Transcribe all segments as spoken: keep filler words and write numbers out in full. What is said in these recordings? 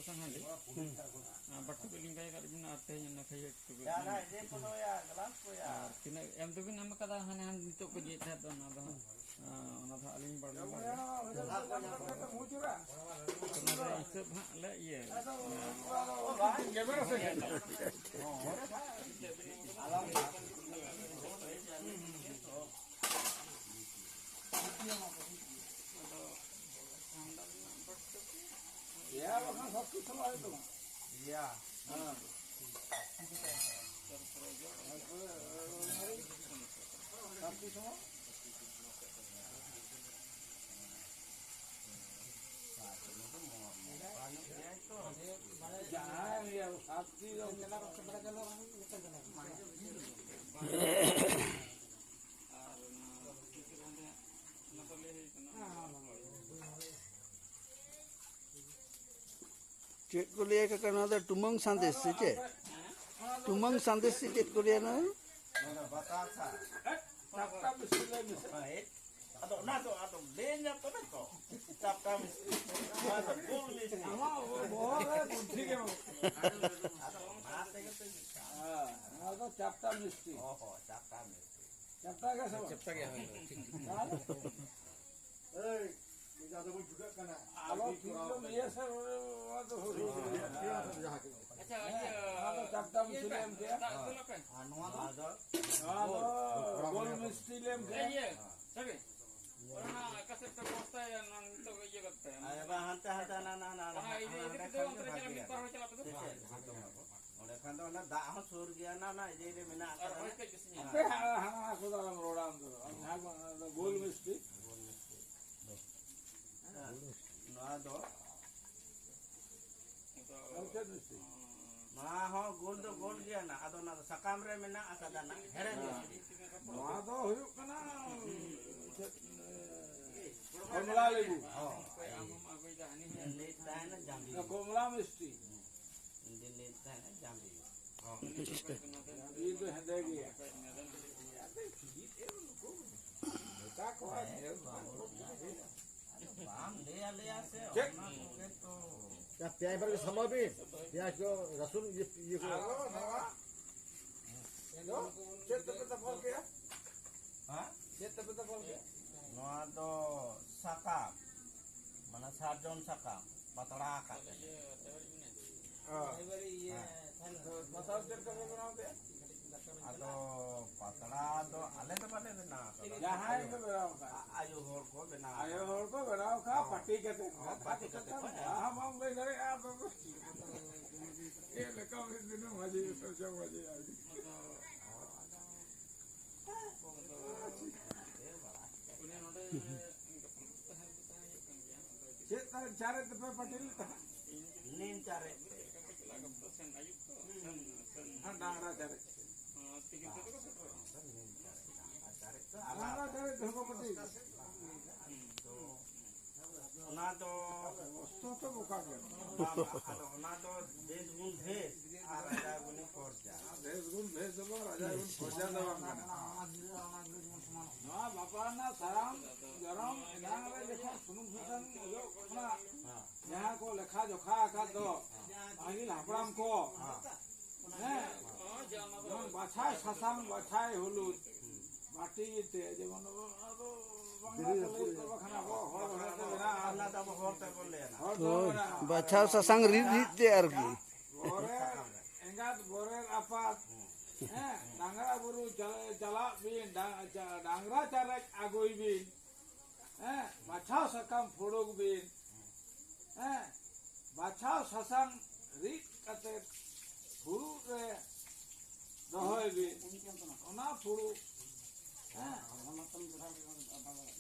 ᱵᱟᱠᱷᱟᱱ ᱦᱟᱸᱰᱮ, ᱟᱨ ᱵᱟᱹᱴᱩ ᱠᱚ ᱞᱤᱧ ᱵᱟᱭ ᱠᱟᱜ ᱵᱤᱱᱟ, ᱟᱨ ᱛᱮᱦᱮᱧ ᱚᱱᱟ ᱠᱷᱟᱹᱡᱟᱹᱲᱤ ᱴᱩᱠᱩᱡ ᱵᱤᱱ᱾ ᱟᱨ ᱛᱤᱱᱟᱹᱜ ᱮᱢ ᱫᱚᱵᱤᱱ ᱮᱢ ᱠᱟᱫᱟ, ᱦᱟᱱᱮ ᱦᱟᱱ ᱱᱤᱛᱚᱜ ᱠᱚ ᱡᱮ ᱴᱷᱮᱡ ᱫᱚ ᱚᱱᱟ ᱫᱚ ᱦᱟᱸᱜ, ᱟᱸ, ᱚᱱᱟ ᱫᱚ ᱦᱟᱸᱜ ᱟᱹᱞᱤᱧ ᱵᱟᱲᱟᱭ ᱵᱟᱲᱟᱭᱟ᱾ ᱚᱱᱟ ᱫᱚ ᱦᱤᱥᱟᱹᱵ ᱦᱟᱸᱜ ᱞᱮ ᱤᱭᱟᱹ᱾ ᱟᱫᱚ ᱴᱷᱟᱱᱰᱟ ᱨᱮᱱᱟᱜ ᱵᱟᱹᱴᱩ᱾ ᱭᱟ, ᱵᱟᱠᱷᱟᱱ ᱥᱚᱵ ᱠᱤᱪᱷᱩ ᱥᱚᱢᱚᱭ ᱫᱚ᱾ ᱭᱟ᱾ ᱦᱮᱸ᱾ ᱛᱟᱨᱯᱚᱨᱮ ᱡᱚ᱾ ᱥᱚᱵ ᱠᱤᱪᱷᱩ ᱥᱚᱢᱚᱭ᱾ ᱡᱟᱦᱟᱸᱭ ᱜᱮ ᱥᱟᱛᱴᱤ ᱫᱚ ᱟᱨ ᱚᱱᱟ ᱠᱤᱪᱷᱩ ᱦᱟᱸᱰᱮ ᱚᱱᱟ ᱠᱚ ᱞᱟᱹᱭ ᱦᱩᱭ ᱠᱟᱱᱟ᱾ ᱪᱮᱫ ᱠᱚ ᱞᱟᱹᱭᱟ ᱠᱟᱠᱟ, ᱱᱚᱣᱟ ᱫᱚ ᱴᱩᱢᱟᱹᱝ ᱥᱟᱸᱫᱮᱥ ᱥᱮ ᱪᱮᱫ? ᱴᱩᱢᱟᱹᱝ ᱥᱟᱸᱫᱮᱥ ᱥᱮ ᱪᱮᱫ ᱠᱚ ᱞᱟᱹᱭᱟ ᱱᱚᱣᱟ? ᱱᱚᱰᱮ ᱵᱟᱛᱟᱥᱟ᱾ ᱪᱟᱯᱴᱟ ᱵᱤᱥᱤ ᱞᱟᱹᱭ ᱢᱮᱥᱮ᱾ ᱦᱮᱸ, ᱟᱫᱚ ᱚᱱᱟ ᱫᱚ ᱟᱫᱚ ᱞᱟᱹᱭ ᱧᱟᱢ ᱛᱚᱵᱮ ᱛᱚ᱾ ᱪᱟᱯᱴᱟ ᱢᱤᱥᱴᱤ᱾ ᱱᱚᱣᱟ ᱫᱚ ᱜᱳᱞ ᱢᱤᱥᱴᱤ᱾ ᱟᱢᱟᱜ ᱵᱚᱦᱚᱜ ᱨᱮ ᱵᱩᱫᱽᱫᱷᱤ ᱜᱮ ᱵᱟᱹᱱᱩᱜ᱾ ᱟᱫᱚ ᱚᱱᱟ ᱛᱮᱜᱮ ᱛᱚ᱾ ᱦᱮᱸ, ᱱᱚᱣᱟ ᱫᱚ ᱪᱟᱯᱴᱟ ᱢᱤᱥᱴᱤ᱾ ᱚ ᱦᱚᱸ, ᱪᱟᱯᱴᱟ ᱢᱤᱥᱴᱤ᱾ ᱪᱟᱯᱴᱟ ᱜᱮ ᱥᱮ ᱵᱟᱝ? ᱪᱟᱯᱴᱟ ᱜᱮ, ᱦᱳᱭ, ᱦᱳᱭ, ᱴᱷᱤᱠ᱾ ᱛᱟᱦᱞᱮ? ᱮᱭ, ᱱᱤᱭᱟᱹ ᱫᱚ ᱵᱚᱱ ᱡᱩᱴᱟᱹᱜ ᱠᱟᱱᱟ᱾ ᱟᱞᱚ ᱴᱷᱤᱠ ᱫᱚ ᱤᱭᱟᱹ ᱥᱮ, ᱚᱱᱟ ᱫᱚ ᱦᱩᱭ ᱜᱮ᱾ ᱟᱪᱪᱷᱟ, ᱤᱭᱟᱹ, ᱚᱱᱟ ᱫᱚ ᱪᱟᱯᱴᱟ ᱢᱤᱥᱴᱤ ᱞᱮ ᱮᱢ ᱠᱮᱭᱟ᱾ ᱫᱟᱜ ᱫᱩᱞ ᱟᱯᱮ? ᱟᱨ ᱱᱚᱣᱟ ᱫᱚ? ᱱᱚᱣᱟ ᱫᱚ ᱜᱳᱞ ᱢᱤᱥᱴᱤ ᱞᱮ ᱮᱢ ᱠᱮᱭᱟ᱾ ᱤᱭᱟᱹ, ᱥᱟᱹᱵᱤ, ᱚᱱᱟ ᱚᱠᱟ ᱥᱮᱫ ᱯᱮ ᱵᱮᱵᱚᱥᱛᱷᱟᱭᱟ, ᱚᱱᱟ ᱱᱤᱛᱚᱜ ᱤᱭᱟᱹ ᱠᱟᱛᱮ? ᱟᱨ ᱮᱵᱟᱨ ᱦᱟᱱᱛᱮ, ᱦᱟᱱᱛᱮ, ᱦᱟᱱᱟ, ᱦᱟᱱᱟ, ᱦᱟᱱᱟ, ᱚᱱᱟ ᱤᱫᱤ, ᱦᱟᱱᱟ, ᱤᱫᱤ ᱦᱟᱸᱰᱮ ᱠᱟᱛᱮ ᱠᱷᱟᱱ ᱚᱱᱛᱮ ᱜᱮ ᱨᱮ ᱪᱟᱞᱟᱜ ᱵᱷᱟᱜᱮᱭᱟ᱾ ᱢᱤᱫ ᱵᱟᱨ ᱦᱚᱲ ᱪᱟᱞᱟᱜ ᱯᱮ ᱥᱮ? ᱦᱮᱸ, ᱦᱮᱸ, ᱦᱮᱸ᱾ ᱚᱸᱰᱮ ᱠᱷᱟᱱ ᱫᱚ ᱚᱱᱟ ᱫᱟᱜ ᱦᱚᱸ ᱥᱩᱨ ᱜᱮᱭᱟ, ᱚᱱᱟ, ᱚᱱᱟ ᱤᱭᱟᱹ ᱨᱮ ᱢᱮᱱᱟᱜ ᱟᱨ ᱟᱠᱟᱫᱟ᱾ ᱦᱚᱭ ᱠᱟᱹᱡ ᱵᱮᱥᱤ ᱧᱚᱜ᱾ ᱦᱟᱯᱮ, ᱦᱟᱱᱟ, ᱦᱟᱱᱟ, ᱦᱟᱱᱟ ᱠᱚᱫᱚ ᱟᱞᱚᱢ ᱨᱚᱲᱟ ᱟᱢ ᱫᱚ᱾ ᱟᱢ ᱡᱟᱦᱟᱸ ᱠᱚ, ᱚᱱᱟ ᱫᱚ ᱜᱳᱞ ᱢᱤᱥᱴᱤ᱾ ᱦᱮᱸ, ᱱᱚᱣᱟ ᱫᱚ ᱱᱤᱛᱚᱜ ᱟᱨ ᱪᱮᱫ ᱢᱤᱥᱴᱤ? ᱱᱚᱣᱟ ᱦᱚᱸ ᱜᱳᱞ ᱫᱚ ᱜᱳᱞ ᱜᱮᱭᱟ ᱱᱟ, ᱟᱫᱚ ᱚᱱᱟ ᱫᱚ ᱥᱟᱠᱟᱢ ᱨᱮ ᱢᱮᱱᱟᱜ ᱟᱠᱟᱫᱟ ᱱᱟ, ᱦᱮᱲᱮᱢ ᱢᱤᱥᱴᱤ᱾ ᱱᱚᱣᱟ ᱫᱚ ᱦᱩᱭᱩᱜ ᱠᱟᱱᱟ, ᱪᱮᱫ, ᱠᱚᱢᱞᱟ ᱞᱮᱵᱩ᱾ ᱦᱳᱭ᱾ ᱞᱟᱹᱭ ᱛᱟᱦᱮᱱᱟ ᱡᱟᱢᱵᱤ᱾ ᱠᱚᱢᱞᱟ ᱢᱤᱥᱴᱤ᱾ ᱤᱧ ᱫᱚ ᱞᱟᱹᱭ ᱛᱟᱦᱮᱱᱟ ᱡᱟᱢᱵᱤ᱾ ᱦᱚᱸ᱾ ᱡᱟᱢᱵᱤ ᱫᱚ ᱦᱮᱸᱫᱮ ᱜᱮᱭᱟ᱾ ᱟᱫᱚ ᱪᱤᱞᱤ ᱛᱮ ᱱᱩᱠᱩ ᱢᱮᱛᱟ ᱠᱚᱣᱟ, ᱦᱮᱸ, ᱧᱮᱞ ᱵᱟᱝ ᱠᱚ ᱵᱩᱡᱷᱟᱹᱣᱟ᱾ ᱟᱫᱚ ᱵᱟᱢ ᱞᱟᱹᱭ ᱟᱞᱮᱭᱟ ᱥᱮ, ᱪᱮᱫ? ᱚᱱᱟ ᱠᱚᱜᱮ ᱛᱚ᱾ ᱯᱮᱸᱭᱟᱡᱽ ᱵᱟᱨᱜᱮ ᱥᱟᱢᱵᱟᱣ ᱵᱤᱱ᱾ ᱯᱮᱸᱭᱟᱡᱽ ᱠᱚ, ᱨᱟᱹᱥᱩᱱ, ᱤᱭᱟᱹ, ᱤᱭᱟᱹ ᱠᱚ᱾ ᱟᱨᱚ ᱱᱚᱣᱟ ᱫᱚ ᱪᱮᱫ ᱛᱮᱯᱮ ᱫᱟᱯᱟᱞ ᱠᱮᱜᱼᱟ? ᱦᱮᱸ? ᱪᱮᱫ ᱛᱮᱯᱮ ᱫᱟᱯᱟᱞ ᱠᱮᱜᱼᱟ? ᱱᱚᱣᱟ ᱫᱚ ᱥᱟᱠᱟᱢ, ᱢᱟᱱᱮ ᱥᱟᱨᱡᱚᱢ ᱥᱟᱠᱟᱢ ᱯᱟᱛᱲᱟ ᱟᱠᱟᱫ ᱛᱮ᱾ ᱦᱮᱸ᱾ ᱛᱚ ᱢᱟᱥᱟᱞ ᱪᱮᱫ ᱞᱮᱠᱟ ᱯᱮ ᱵᱮᱱᱟᱣ ᱠᱮᱜᱼᱟ? ᱟᱫᱚ ᱯᱟᱛᱲᱟ ᱫᱚ ᱟᱞᱮ ᱫᱚ ᱵᱟᱞᱮ ᱵᱮᱱᱟᱣ ᱟᱠᱟᱫᱟ᱾ ᱡᱟᱦᱟᱸᱭ ᱠᱚ ᱵᱮᱱᱟᱣ ᱟᱠᱟᱫ᱾ ᱟ-, ᱟᱭᱳ ᱦᱚᱲ ᱠᱚ ᱵᱮᱱᱟᱣ ᱟᱭᱳ ᱟᱠᱟᱫᱟ᱾ ᱦᱚᱲ ᱠᱚ ᱵᱮᱱᱟᱣ ᱟᱠᱟᱫ, ᱦᱚᱸ, ᱯᱟᱹᱴᱤ ᱠᱟᱛᱮ᱾ ᱦᱚᱸ, ᱯᱟᱹᱴᱤ ᱠᱟᱛᱮ ᱠᱚ ᱮᱢᱟ᱾ ᱵᱟᱦᱟ ᱵᱟᱢ ᱞᱟᱹᱭ ᱫᱟᱲᱮᱭᱟᱜᱼᱟ, ᱟᱫᱚ ᱪᱮᱫ ᱞᱮᱠᱟ ᱢᱤᱫ ᱫᱤᱱ ᱢᱟᱹᱡᱷᱤ, ᱥᱚᱨᱡᱚ ᱢᱟᱹᱡᱷᱤ ᱟᱨᱠᱤ᱾ ᱪᱮᱫ ᱛᱟᱦᱮᱸ ᱪᱟᱨᱮᱡ ᱛᱮᱯᱮ ᱯᱟᱹᱴᱤ ᱞᱮᱫ ᱛᱟᱦᱮᱸᱫ? ᱱᱤᱢ ᱪᱟᱨᱮᱡ ᱛᱮ᱾ ᱦᱮᱸ, ᱰᱟᱝᱨᱟ ᱪᱟᱨᱮᱡ ᱛᱮ᱾ ᱰᱟᱝᱨᱟ ᱪᱟᱨᱮᱡ ᱛᱮ᱾ ᱰᱟᱝᱨᱟ ᱪᱟᱨᱮᱡ ᱛᱮᱦᱚᱸ ᱠᱚ ᱯᱟᱹᱴᱤ ᱜᱮᱭᱟ᱾ ᱚᱱᱟ ᱫᱚ ᱚᱥᱛᱚ ᱛᱚ ᱵᱚᱠᱟ ᱜᱮᱭᱟ᱾ ᱵᱟᱝ, ᱟᱫᱚ ᱚᱱᱟ ᱫᱚ ᱫᱮᱥ ᱜᱩᱱ ᱵᱷᱮᱥ ᱟᱨ ᱨᱟᱡᱟ ᱜᱩᱱᱤ ᱯᱚᱨᱡᱟ᱾ ᱫᱮᱥ ᱜᱩᱱ ᱵᱷᱮᱥ ᱫᱚ ᱵᱟᱝ, ᱨᱟᱡᱟ ᱜᱩᱱ ᱯᱚᱨᱡᱟ ᱫᱚ ᱵᱟᱝ ᱠᱟᱱᱟ᱾ ᱱᱚᱣᱟ ᱵᱟᱯᱞᱟ ᱨᱮᱱᱟᱜ ᱥᱟᱨᱟᱢ ᱡᱚᱨᱚᱢ ᱮᱱᱟᱝ ᱨᱮ ᱡᱚᱠᱷᱚᱱ ᱥᱩᱱᱩᱢ ᱥᱟᱥᱟᱝ ᱚᱡᱚᱜ ᱠᱷᱚᱱᱟᱜ ᱡᱟᱦᱟᱸ ᱠᱚ ᱞᱮᱠᱷᱟ ᱡᱚᱠᱷᱟ ᱟᱠᱟᱫ ᱫᱚ ᱯᱟᱹᱦᱤᱞ ᱦᱟᱯᱲᱟᱢ ᱠᱚ, ᱦᱮᱸ, ᱡᱮᱢᱚᱱ ᱵᱟᱪᱷᱟᱭ ᱥᱟᱥᱟᱝ, ᱵᱟᱪᱷᱟᱭ ᱦᱚᱞᱩᱫ, ᱵᱟᱹᱴᱤ ᱛᱮ, ᱡᱮᱢᱚᱱ ᱟᱵᱚ ᱵᱟᱝᱞᱟ ᱛᱮ ᱞᱟᱹᱭ ᱠᱚ ᱵᱟᱠᱷᱟᱱ ᱟᱵᱚ ᱦᱚᱲ ᱦᱚᱲ ᱛᱮ ᱢᱮᱱᱟᱜᱼᱟ᱾ ᱚᱱᱟ ᱫᱚ ᱟᱵᱚ ᱦᱚᱲ ᱛᱮᱵᱚᱱ ᱞᱟᱹᱭᱟ ᱱᱟᱜ᱾ ᱦᱚᱲ ᱛᱮ ᱦᱳᱭ, ᱢᱮᱱᱟᱜᱼᱟ᱾ ᱵᱟᱪᱷᱟᱣ ᱥᱟᱥᱟᱝ ᱨᱤᱫ ᱨᱤᱫ ᱛᱮ ᱟᱨᱠᱤ᱾ ᱵᱚᱨᱮᱨ ᱮᱸᱜᱟᱛ, ᱵᱚᱨᱮᱨ ᱟᱯᱟᱛ, ᱦᱮᱸ, ᱰᱟᱝᱨᱟ ᱵᱩᱨᱩ ᱪᱟᱞ-, ᱪᱟᱞᱟᱜ ᱵᱤᱱ, ᱰᱟ-, ᱪᱟ-, ᱰᱟᱝᱨᱟ ᱪᱟᱨᱮᱡ ᱟᱹᱜᱩᱭ ᱵᱤᱱ, ᱦᱮᱸ, ᱵᱟᱪᱷᱟᱣ ᱥᱟᱠᱟᱢ ᱯᱷᱩᱲᱩᱜ ᱵᱤᱱ, ᱦᱮᱸ, ᱵᱟᱪᱷᱟᱣ ᱥᱟᱥᱟᱝ ᱨᱤᱫ ᱠᱟᱛᱮ ᱯᱷᱩᱲᱩᱜ ᱨᱮ ᱫᱚᱦᱚᱭ ᱵᱤᱱ᱾ ᱚᱱᱟ ᱯᱷᱩᱲᱩᱜ, ᱦᱮᱸ,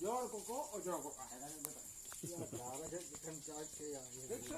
ᱡᱚᱲ ᱠᱚᱠᱚ ᱚᱪᱚᱜᱚᱜᱼᱟ᱾ ᱴᱷᱤᱠ ᱥᱮ?